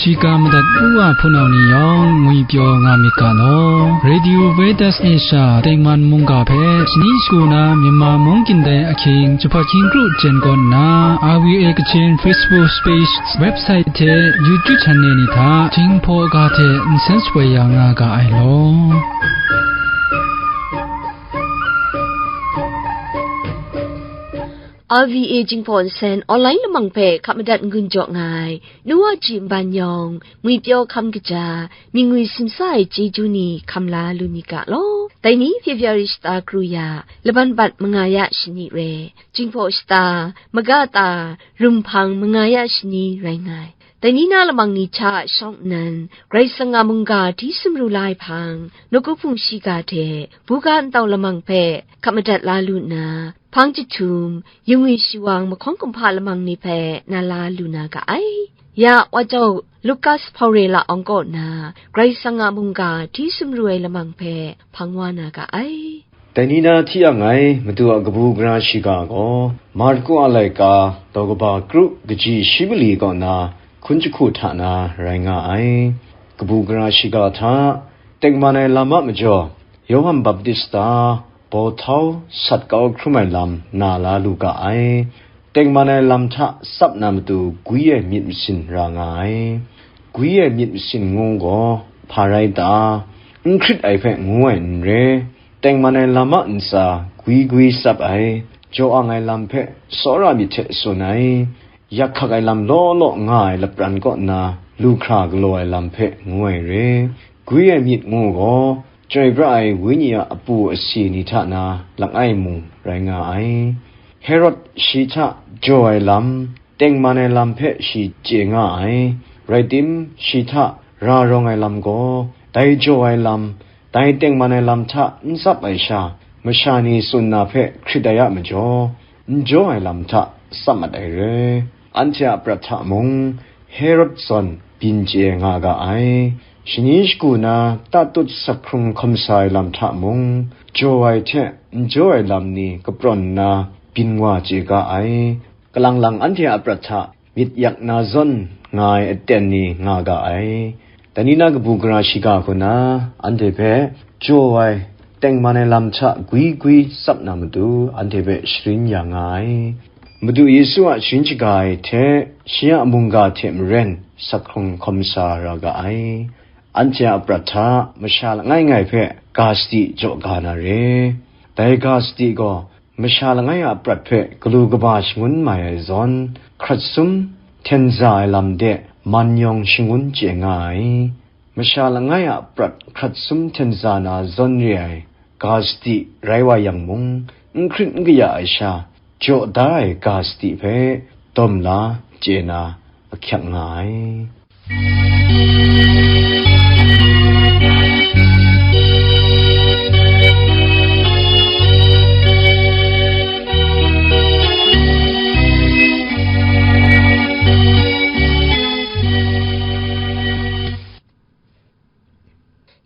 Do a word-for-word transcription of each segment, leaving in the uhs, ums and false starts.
Shiga madat u wa hpunau ni yawng ngwi pyaw nga myit ga law. Radio Veritas Asia tengman mungga hpe shani shagu na Myanmar mung kyin dai ahkying jahpat hkying kru jen kaw nna, R V A Kachin Facebook page, website hte YouTube channel ni hta Jinghpaw ga hte nsen shapoi ya nga ga ai law. R V A Jinghpaw Nsen online lamang hpe hkap madat n-gun jaw nga ai, nu wa ji nban yawng, ngwipyaw hkam kaja, myingwi simsa ai chyeju ni hkam la lu myit ga law. Dai ni February shata kru ya, laban bat manga ya shani re, Jinghpaw shata, maga ta, rum hpang manga ya shani rai nga ai. Dai ni na lamang ni hta shawng nnan, Karai Kasang a mungga hti sumru la ai hpang, nawku hpung shiga hte, buga ntau lamang hpe hkap madat la lu nna, hpang jahtum, yungwi shiwang mahkawng kumhpa lamang ni hpe na la lu na ga ai. Ya, wa jau Lukas hpaure la awng kaw na, Karai Kasang a mungga hti sumru ai lamang hpe hpang wa na ga ai. Dai ni na hti yang ai Madu a kabu gara shiga gaw, Marku a laika, daw kaba kru kaji shi mali kaw na hkun jahku hta na rai nga ai. Kabu gara shiga hta, tengman ai lam a majaw, Yawhan Baptista, baw htau sat kau hkrum ai lam na la lu ga ai. Tengman ai lam hta tsap na matu gwi ai myit masin ra nga ai. Gwi ai myit masin ngu gaw, hpa rai ta? N hkrit ai hpe ngu ai n re. Tengman ai lam a ntsa gwi gwi tsap ai, jaw ang ai lam hpe tsawra myit hte tsun ai, yak hkak ai lam law law nga ai lapran kaw nna lu hkra galaw ai lam hpe ngu ai re. Gwi ai myit ngu gaw, Chyoi pra ai Wenyi a apu asi ni hta na langai mung rai nga ai. Herod shi hta jaw ai lam, tengman ai lam hpe shi chye nga ai, rai tim, shi hta ra rawng ai lam gaw, dai jaw ai lam, dai tengman ai lam hta n tsap ai sha, masha ni tsun na hpe hkrit ai a majaw, n jaw ai lam hta tsap mat ai re. Anhte a prat hta mung, Herod zawn byin chye nga ga ai. Shani shagu na tatut sak hkrung hkawm sa ai lam hta mung, jaw ai hte n jaw ai lam ni kaprawn nna byin wa chye ga ai. Kalang lang anhte a prat hta myit yak na zawn nga ai aten ni nga ga ai. Dai ni na kabu gara shiga hku na, anhte hpe jaw ai, tengman ai lam hta gwi gwi tsap na matu, anhte hpe sharin ya nga ai. Madu Yesu a sharin shaga ai hte, shi a mungga hte maren sak hkrung hkawm sa ra ga ai. Anhte a prat hta masha langai ngai hpe ga sadi jaw ga na re. Dai ga sadi gaw, masha langai a prat hpe galu kaba shangun mai ai zawn, hkrat sum hten za ai lam de man yawng shangun chye nga ai. Masha langai a prat hkrat sum hten za na zawn re ai ga sadi rai wa yang mung, n hkrit n kaya ai sha, jaw da ai ga sadi hpe dawm la chye na ahkyak nga ai.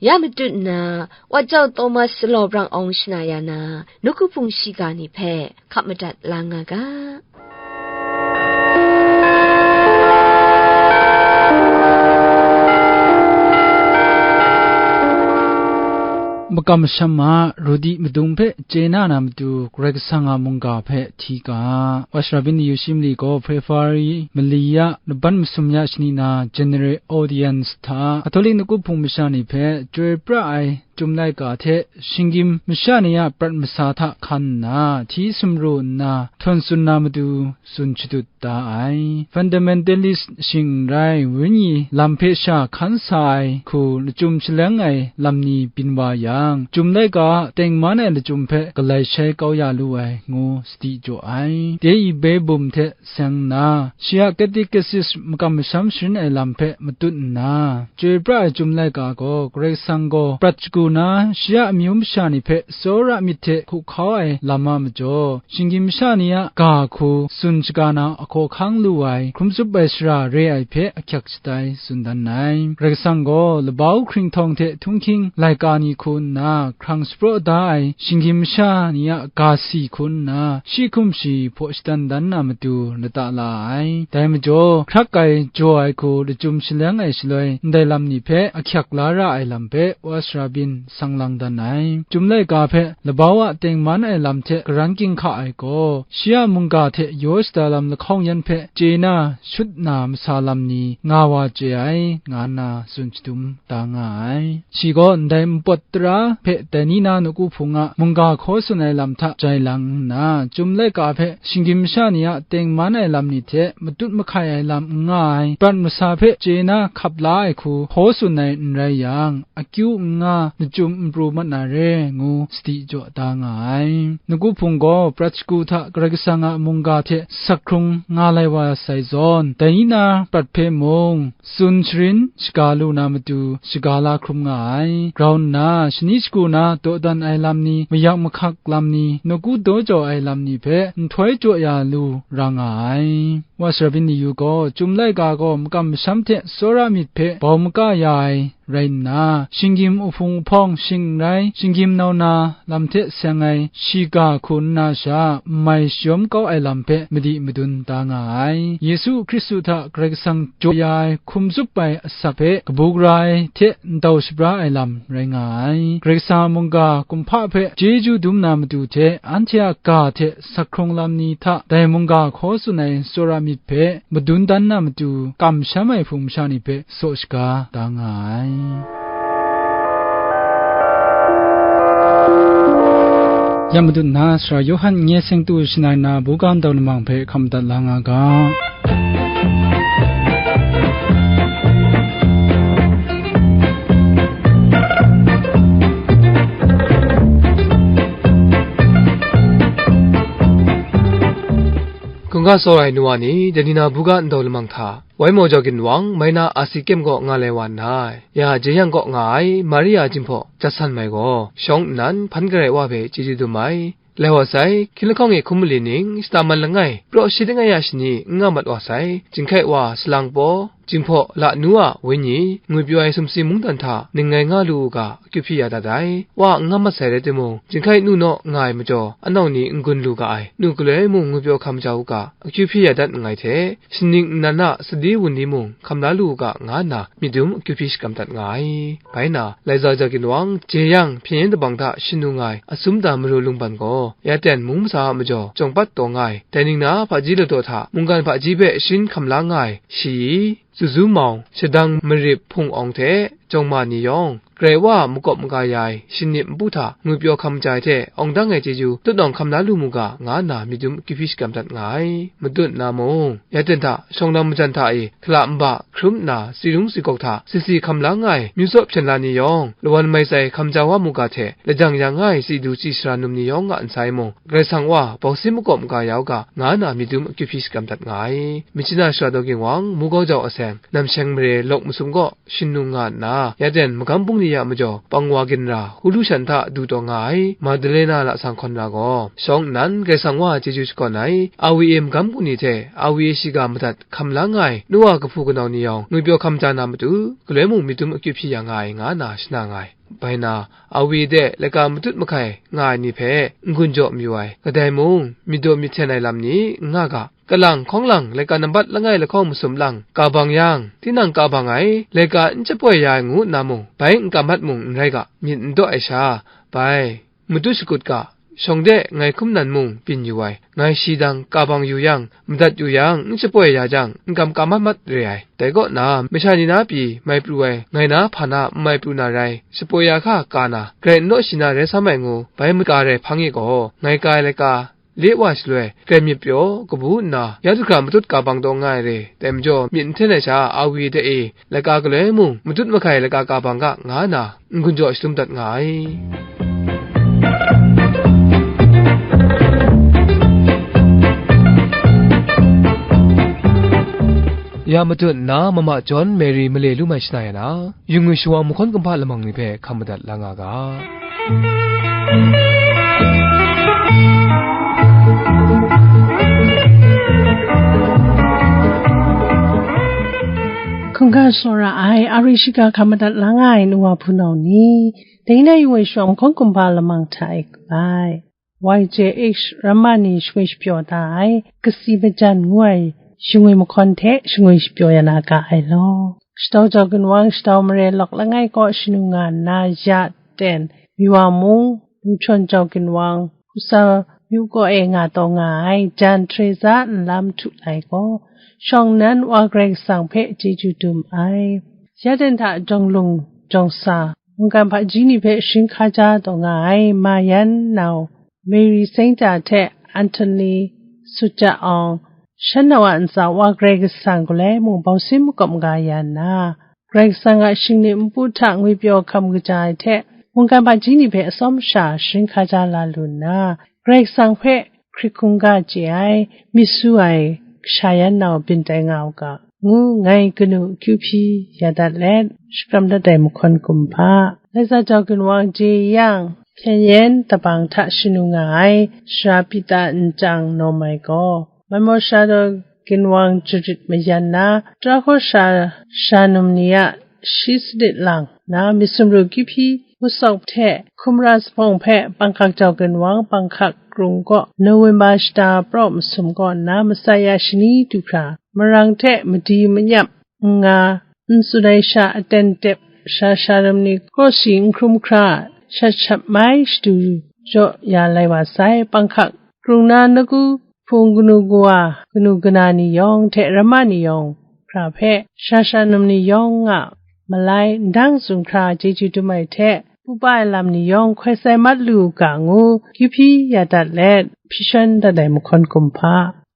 Ya matut nna, Wa Jau Thomas Salaw Brang Awng shana ya na, nawku hpung shiga ni hpe hkap madat la nga ga. Makam masham a rudi madung hpe chye na na matu, Karai Kasang a mungga hpe hti ga. Wa shara byin ni yu shi mali gaw, February mali ya, laban masum ya shani na, General Audience hta, Catholic nawku hpung masha ni hpe chyoi pra ai Chyum laika hte shinggyim masha ni a prat masa hta hkan nna, hti sumru nna htawn tsun na matu tsun shadut da ai. Fundamentalist shing n rai, Wenyi lam hpe sha hkan sa ai hku lachyum shaleng ai lam ni byin wa yang, Chyum laika a tengman ai lachyum hpe galai shai kau ya lu ai, ngu sadi jaw ai. Dei bum hte seng nna, shi a Catechist makam masham sharin ai lam hpe matut nna, chyoi pra ai Chyum laika gaw Karai Kasang gaw prat shagu na, shi a amyu masha ni hpe tsawra myit hte hkuhkau ai lam a majaw, shinggyim masha ni a ga hku tsun shaga na ahkaw hkang lu ai, hkrum tsup ai shara re ai hpe ahkyak shatai tsun dan ai. Karai Kasang gaw labau hkringhtawng hte htunghking laika ni hku nna hkrang shapraw da ai shinggyim masha ni a ga si hku nna, shi hkum shi hpaw shadan dan na matu lata la ai. Dai majaw, hkrak ai, jaw ai hku lachyum shaleng ai shaloi, ndai lam ni hpe ahkyak la ra ai lam hpe wa sara byin sang lang dan ai. Chyum laika hpe labau a tengman ai lam hte karan ginhka ai gaw, shi a mungga hte yaw shada lam lahkawng yan hpe chye na shut na masa lam ni nga wa chye ai, nga nna tsun shadum da nga ai. Shi gaw ndai npawt tara hpe dai ni na nawku hpung a mungga hkaw tsun ai lam hta jai lang nna, Chyum laika hpe shinggyim masha ni a tengman ai lam ni hte matut mahkai ai lam n nga ai, prat masa hpe chye na hkap la ai hku hkaw tsun ai n rai yang, akyu n nga, lachyum n pru mat na re, ngu sadi jaw da nga ai. Nawku hpung gaw prat shagu hta Karai Kasang a mungga hte sak hkrung nga lai wa sai zawn, dai ni na prat hpe mung, tsun sharin shaga lu na matu shaga la hkrum nga ai. Grau nna, shani shagu na dawdan ai lam ni, mayak mahkak lam ni, nawku daw jaw ai lam ni hpe nhtoi jaw ya lu ra nga ai. Wa sara byin ni yu gaw, Chyum laika gaw makam masham hte tsawra myit hpe bau maka ya ai rai nna, shinggyim uhpung uhpawng shing n rai, shinggyim nau na lam hte seng ai shiga hku nna sha, n mai shayawm kau ai lam hpe madi madun da nga ai. Yesu Hkristu hta Karai Kasang jaw ya ai hkum tsup ai asak hpe kabu gara ai hte ndau shabra ai lam rai nga ai. Karai Kasang a mungga kumhpa hpe chyeju dum na matu hte, anhte a ga hte sak hkrung lam ni hta dai mungga hkaw tsun ai tsawra myit hpe madun dan na matu, kamsham ai hpung masha ni hpe saw shaga da nga ai. Ya madun na, Sara Yawhan nye seng tu shanai na buga ndau lamang hpe hkam dat la nga ga. Hkungga tsawra ai nu wa ni, dai ni na buga ndau lamang hta, wai maw jau ginwang, mai na asi kyem kaw nga lai wa nna, ya jeyang kaw nga ai Maria Jinghpaw Jasan mai gaw, shawng nnan hpan garai wa hpe chyeju dum ai. Lai wa sai, hkying lahkawng e hkum mali ning, shata man langai, praw shi langai a shani n nga mat wa sai, jinghkai wa salang paw, Jinghpaw lanu a wenyi, ngwipyaw ai sumsi mungdan hta ningngai nga lu u ga, akyu hpyi ya dat ai. Wa n nga mat sai rai timung, jinghkai nu naw nga ai majaw, anau ni n-gun lu ga ai, nu galoi mung ngwipyaw hkam jau u ga, akyu hpyi ya dat nngai hte, shaning nnan a sadi wunli mung hkam la lu u ga, nga nna myit dum akyu hpyi shakram dat nga ai. Bai na, lai za ja ginwang, jeyang hpyen yen dabang hta shanu nga ai Asumta Maru lungban gaw, Yaten mung masa a majaw jawng pat taw nga ai, dai ning na hpaji ladaw hta mungkan hpaji hpe sharin hkam la nga ai, shayi, zuzu mau, shadang marip hpung awng hte jawng ma ni yawng, Karai Wa a makawp maga ya ai shingnip npu hta ngwipyaw hkam ja ai hte awng dang ai chyeju tutnawng hkam la lu mu ga, nga nna myit dum akyu hpyi shakram dat nga ai. Matut na mung, Yaten hta shawng lam majan hta e hkala nba hkrum nna, tsi rung tsi gawk hta sisi hkam la nga ai myu tsaw hpyen la ni yawng, lawan mai tsai hkam ja wa mu ga hte, lajang ya nga ai tsi du tsi sara num ni yawng a ntsa e mung, Karai Kasang Wa bawsin makawp maga ya u ga, nga nna myit dum akyu hpyi shakram dat nga ai. Myitkyina Sara Daw Ginwang, Mugau Jau Aseng, Namsheng Mare, Lawk Masum kaw shanu nga nna, Yaten magam bungli a majaw pang wa ginra, hulu shan hta du taw nga ai Madalena lasang hkawn ra gaw, shawng nnan Karai Kasang Wa chyeju shakawn ai, Awi e magam bungli hte Awi e shiga madat hkam la nga ai, nu wa kahpu kanau ni yawng, ngwipyaw hkam ja na matu, galoi mung myit dum akyu hpyi ya nga ai, nga nna shana nga ai. Bai na, Awi de laika matut mahkai nga ai ni hpe n-gun jaw mayu ai, kadai mung myit daw myit hten ai lam ni n nga ga, kalang hkawng lang laika nambat langai lahkawng masum lang ka bang yang, tinang ka bang ai, laika n shapoi ya ai ngu nna mung, bai n kam mat mung n rai ga, myit n daw ai sha, bai, matut shakut ga, shawng de ngai hkum nan mung byin yu ai, ngai shi dang ka bang yu yang, madat yu yang, n shapoi ya jang, n kam ka mat mat re ai. Dai kaw na, masha ni na pyi mai pru ai, ngai na hpa na n mai pru na rai, shapoi ya hka ka na, grai n law shi na rai sam ai ngu, bai maka rai hpang e gaw, ngai ka ai laika, le wa shaloi, grai myit pyaw, kabu nna, ya dagra matut ka bang taw nga ai re, dai majaw, myit n hten ai sha, Awi de e, laika galoi mung, matut mahkai laika ka bang ga, nga na, n-gun jaw shadum dat nga ai. Ya matut nna, Mama John Mary male lu mai shana ya na, yu ngwi shawa mahkawn kumhpa lamang ni hpe hkam madat la nga ga. Hkungga tsawra ai, a ri shiga hkam madat la nga ai nu wa hpunau ni, dai na yu ngwi shawa mahkawn kumhpa lamang hta e kabai. Y J H Ramani shangwi shapyaw da ai, Kasi Majan ngu ai shangwi mahkawn hte shangwi shapyaw ya na ga ai law. Shatau jau ginwang, shatau mare lawk langai kaw shanu nga nna, ya ten, Miwa mung, Mungchawn jau ginwang, Hkusa yu kaw e nga taw nga ai, jan Teresa nlam htu lai gaw, shawng nnan Wa Karai Kasang hpe chyeju dum ai. Ya ten hta jawng lung jawng sa, mungkan hpaji ni hpe sharin hkaja taw nga ai, Mayan nau, Mary Saint hte Anthony Suja Awng, shan nau a ntsa Wa Karai Kasang galoi mung bausin makawp maga ya nna, Karai Kasang a shingnim npu hta ngwipyaw hkam kaja ai hte, mungkan hpaji ni hpe atsawm sha sharin hkaja la lu nna, Karai Kasang hpe hkrit hkungga chye ai, myit su ai kasha yan nau byin tai nga u ga, ngu ngai kanu akyu hpyi ya dat let, shakram dat ai mahkawn kumhpa. Laisa jau ginwang je yang, hpyen yen dabang hta shanu nga ai, sara Pita nchyang nawm ai gaw, Maimon sara ginwang jarit mayan na, Trakor sha, sha num ni a shi sanit lang na, myit sumru kyu hpyi, masawk hte hkumra zuphpawng hpe panghkak jau ginwang, panghkak krung kaw, November shata praw masum kaw nna, masai ya shani du hkra, marang hte madi manyap n nga, n tsun ai sha aten tep, sha sha ram ni kawsi n hkrum hkra, shat shat mai shadu jaw ya lai wa sai, panghkak krung na nagu hpung kanu kawa, kanu kana ni yawng hte ramma ni yawng hkra hpe, sha sha num ni yawng a malai ndang tsun hkra chyeju dum ai hte, pupa ai lam ni yawng hkoi sai mat lu u ga ngu, kyu hpyi ya dat let, hpyi shawn dat ai mahkawn kumhpa.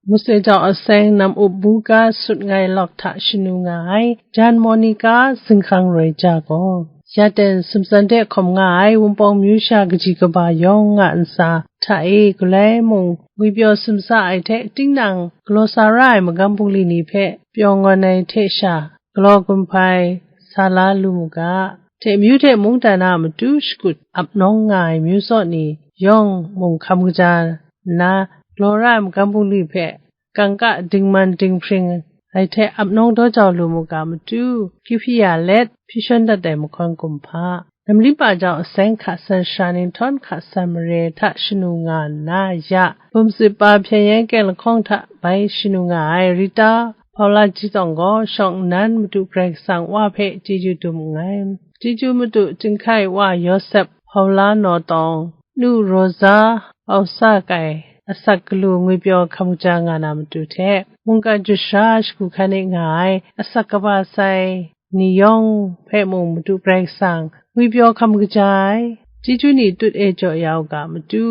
Mose jau aseng nam up buga sut ngai lawk hta shanu nga ai, jan Monica zinghkang roi ja gaw, ya ten sumtsan de hkawm nga ai Wunpawng myu sha kaji kaba yawng a ntsa hta e galoi mung ngwipyaw sumsa ai hte, tinang galaw sa ra ai magam bungli ni hpe pyaw ngawn ai hte sha, galaw gumhpai sa la lu mu ga, hte myu hte mungdan a matu shakut ap nawng nga ai myu zaw ni yawng mung hkam kaja nna, galaw ra ai magam bungli hpe kangka dingman dinghpring ai hte ap nawng daw jau lu mu ga matu, kyu hpyi ya let, hpyi shawn dat ai mahkawn kumhpa. Namli pa jau aseng hka san sara ninghtawn hka san mare hta shanu nga nna, ya, bum sip pa hpyen yen keng lahkawng hta bai shanu nga ai Rita Paula ji tawng gaw, shawng nnan Madu Karai Kasang Wa hpe chyeju dum nngai. Chyeju Madu Chyinghkai Wa Yawsep Paula naw tawng, nu Rosa Pausa kai asak galu ngwipyaw hkam kaja nga na matu hte, mungkan jasha shagu hkan e nga ai asak kaba sai ni yawng hpe mung Madu Karai Kasang ngwipyaw hkam kaja ai, chyeju ni tut e jaw ya u ga matu,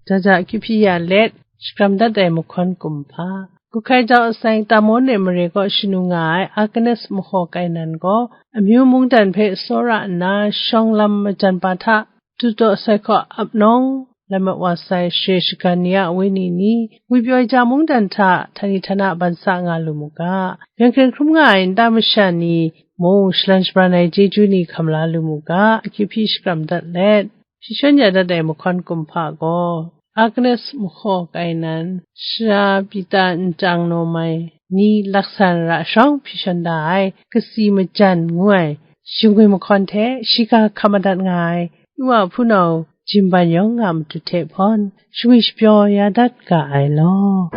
ja ja kyu hpyi ya let, shakram dat ai mahkawn kumhpa. Guhkai jau aseng Tamon e mare kaw shanu nga ai Agnes Mahaw Kainan gaw, amyu mungdan hpe tsawra nna, shawng lam majan pa hta, dutaw sai hkaw ap nawng lai mat wa sai, share shagan ni a wenyi ni, ngwipyaw ai ja mungdan hta, htani htana ban sa nga lu mu ga, yan hkren hkrum nga ai nta masha ni mung, shalan shabran ai chyeju ni hkam la lu mu ga, akyu hpyi shakram dat let, hpyi shawn ya dat ai mahkawn kumhpa gaw, Agnes Mahaw Kainan, sara Pita nchyang nawm ai ni laksan ra shawng hpyi shawn da ai, Kasi Majan ngu ai shingwi mahkawn hte shiga hkam madat nga ai, u wa hpunau Jinban yawng a matu hte hpawn, shangwi shapyaw ya dat ga ai law.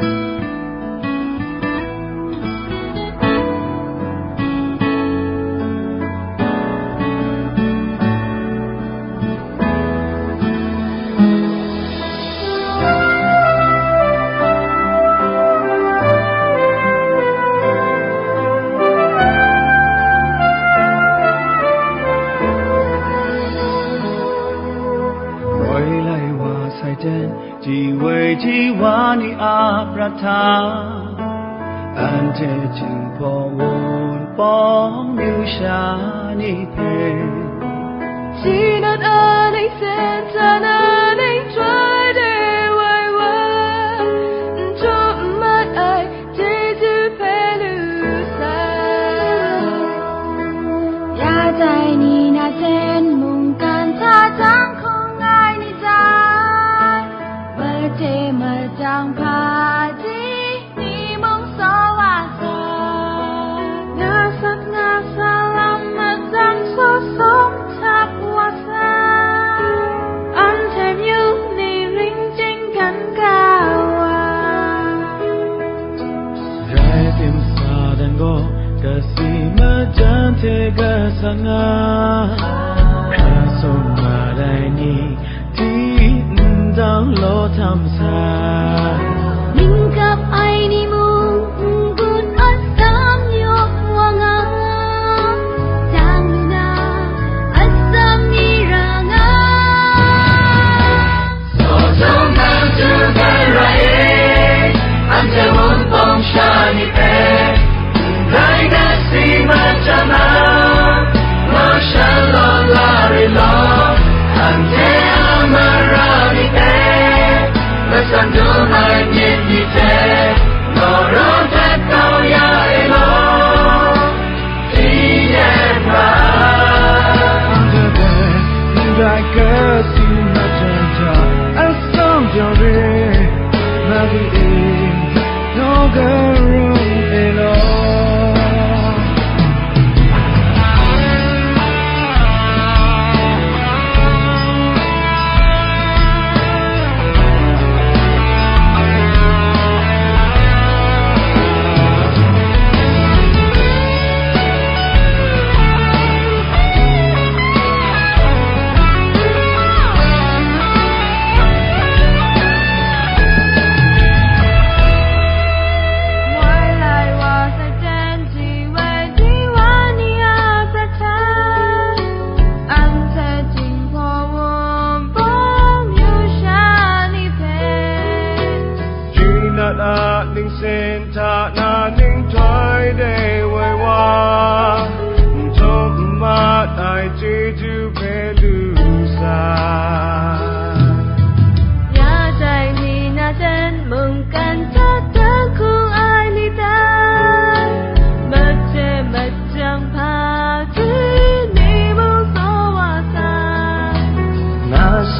Woi lai wa sai ten, ji woi ji wa ni a prat hta, anhte Jinghpaw Wunpawng myu sha ni hpe, Sinat a ning sen, Tana ning chyoi de wai wa, n htum n mat ai chyeju hpe lu sai.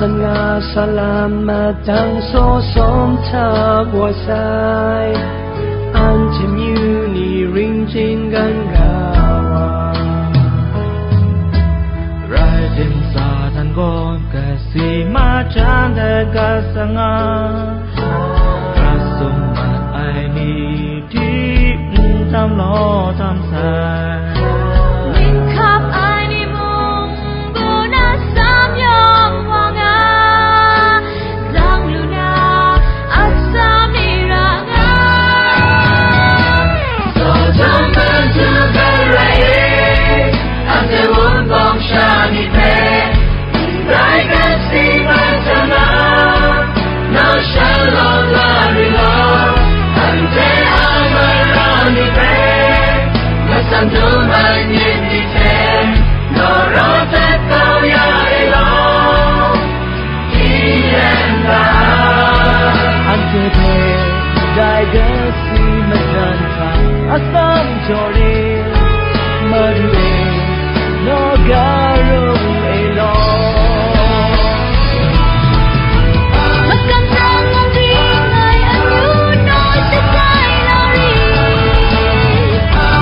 Nga salam matang so som hta wa sai, anhte myu ni ring jinggan ga wa. Rai tim, Satan gaw kasi majan de ga sa nga, ra sum mat ai ni di n tam law tam sai. Ninghkap ai ni mung, bu na sam yawng wa nga, zang lu na, atsam ni ra nga. Sodom Bandu Garai e, anhte wunpawng sha ni hpe, ndai kasi mat jang na, nau shalawm la ri law, anhte a mara ni hpe, masam dum ai myit ni hte, naw rawt dat kau ya e law, hti len ga ai. Anhte hpe ndai kasi majan hta atsam jaw rit, Madu e, naw ga rung e law. Makan nang nang ding ai amyu naw shatai la ri.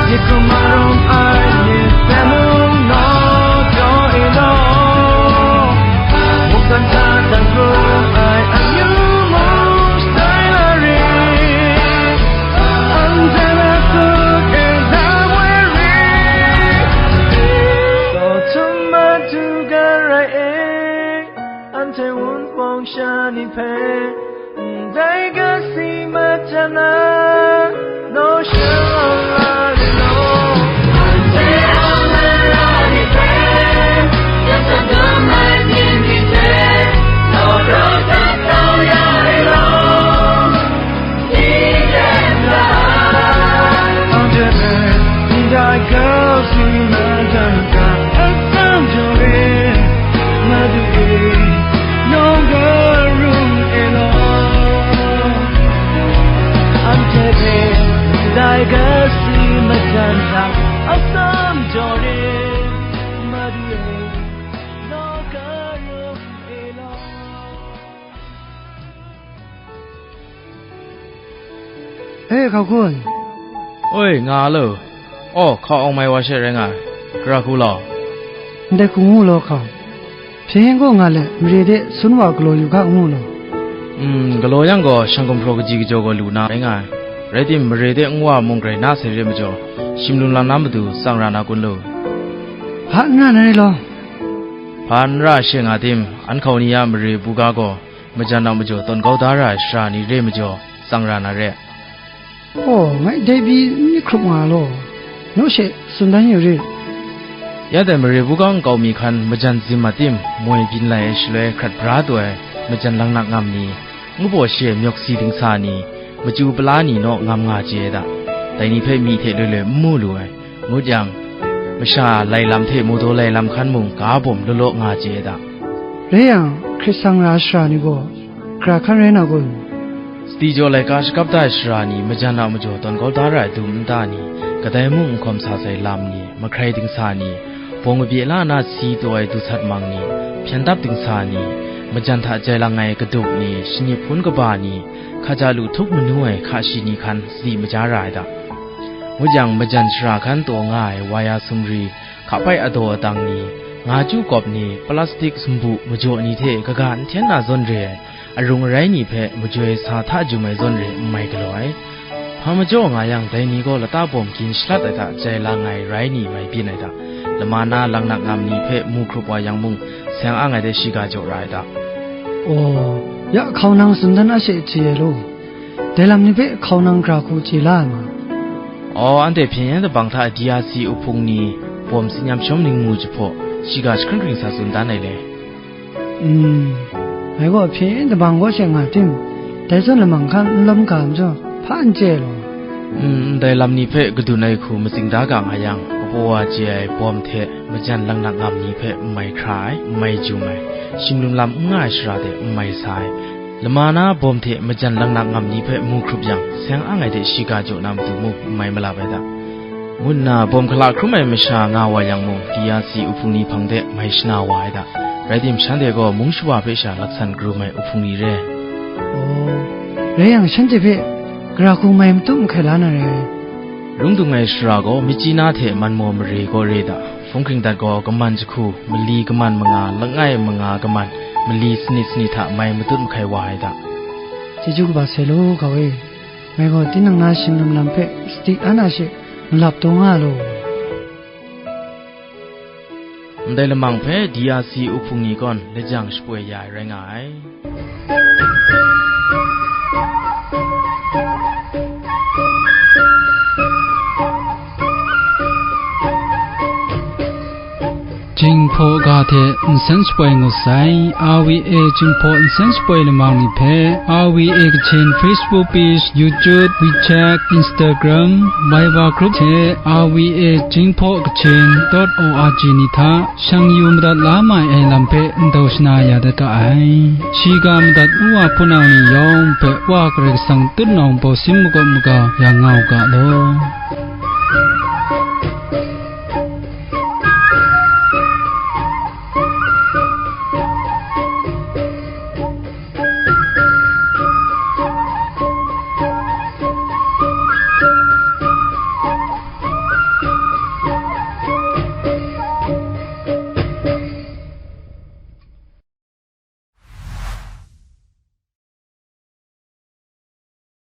Myit hkrum a rawng ai myit hpe mung naw jaw e law. Mungkan Satan hkrum ai amyu mung shatai la ri. Anhte na kut e na woi ri. Sodom Madu Garai e, anhte wunpawng sha ni hpe, ndai kasi mat jang na, naw shalawm la ri law. Anhte a mara ni hpe, ya sat dum ai myit ni hte, naw rawt dat kau ya e law. Anhte hpe ndai kasi majan hta atsam jaw rit, Madu e, naw ga rung e law. Anhte hpe ndai kasi majan hta atsam jaw rit, Madu e, naw ga rung e law. E, hkau hkun. Oi, nga lo. Aw, hkau awng mai wa she rai nga ai. Gara hku law. Ndai hku ngu law hkau. Hpyen gaw nga let, mare de sun wa galaw yu ga ngu law. Mm, galaw yang gaw, shang gumhpraw kaji kajaw gaw lu na rai nga ai. Rai tim, mare de nwa mung grai na sai re majaw, shim lum lam na matu tsang ra na kun lu? Hpa n ra na rai law. Hpa n ra she nga tim, an hkau ni a mare buga gaw, majan a majaw tawn kau da ra ai sara ni re majaw, tsang ra na re. Aw, ngai dai pyi n myit hkrup nga law, naw she tsun dan yu rit. Ya dai mare buga nkau mi hkan majan zim a tim, moi byin lai ai shaloi hkrat bra taw ai majan laknak ngam ni, ngu baw she myawk si dingsa ni, machyu pala ni naw ngam nga chye ai da, dai ni hpe myi hte loi loi n mu lu ai. Ngut yang, masha lai lam hte mawdaw lai lam hkan mung ga bawm law law nga chye ai da. Rai yang, hkrit sang ra ai sara ni gaw, gara hkan rai na kun? Sadi jaw laika shakap da ai sara ni, majan a majaw tawn kau da ra ai dum nta ni, kadai mung n hkawm sa sai lam ni, mahkrai dingsa ni, bawng kabye la na si taw ai du sat mang ni, hpyen dap dingsa ni, majan hta jai lang ai kaduk ni, shani hpun kaba ni, hkaja lu htup manu ai hka shi ni hkan sadi maja ra ai da. Ngut yang, majan shara hkan taw nga ai waya sumri, hkapai adaw adang ni, nga chyu kawp ni, plastik sumbu majaw ni hte kaga n hten na zawn re ai, arung arai ni hpe majoi sa hta jum ai zawn re n mai galaw ai. Hpa majaw nga yang, dai ni gaw lata bawm gin shalat ai hta jai lang ai rai ni mai byin ai hta, lama na laknak ngam ni hpe mu hkrup wa yang mung, seng ang ai de shiga jaw ra ai hta. Aw, ya hkau nang tsun dan a she chye ai law. Dai lam ni hpe hkau nang gara hku chye la ai ma? Aw, anhte hpyen yen dabang hta D R C uhpung ni bawm tsin yam shawm ningmu jahpaw, shiga jahkring hkring sa tsun dan ai le. Mm, ngai gaw hpyen yen dabang kaw she nga tim, dai zawn lamang hkan n lawm ga majaw, hpa n chye ai law. Mm, ndai lam ni hpe kadun ai hku matsing da ga nga yang, kapaw wa chye ai bawm hte majan laknak ngam ni hpe n mai hkra ai, n mai jum ai, shim lum lam n nga ai shara de n mai sa ai, lama na bawm hte majan laknak ngam ni hpe mu hkrup yang, seng ang ai de shiga jaw na matu mung n mai malap ai da. Ngu nna bawm hkala hkrum ai masha nga wa yang mung, D R C uhpung ni hpang de mai shana wa ai da. Rai tim, shanhte gaw mung shawa hpe sha laksan karum ai uhpung ni re. Aw, rai yang, shanhte hpe gara hkung mai matut mahkai la na re. Lung dung ai shara gaw myitkyina hte manmaw mare gaw re da, hpung hkring dat gaw kaman jahku, mali kaman manga, langai manga kaman, mali sanit sanit hta mai matut mahkai wa ai da. Chyeju kaba sai law, ga e. Ngai gaw tinang na shinglim lam hpe sadi an a she malap taw nga law. Ndai lamang hpe D R C uhpung ni kawn lajang shapoi ya ai rai nga ai. Jinghpaw ga hte nsen shapoi ngut sai, R V A Jinghpaw nsen shapoi lamang ni hpe, R V A Kachin Facebook page, YouTube, WeChat, Instagram, Viber group hte R V A Jinghpaw Kachin dot O R G ni hta shang yu madat la mai ai lam hpe ndau shana ya dat ga ai. Shiga madat ngu wa hpunau ni yawng hpe Wa Karai Kasang tutnawng bawsin makawp maga ya nga u ga law.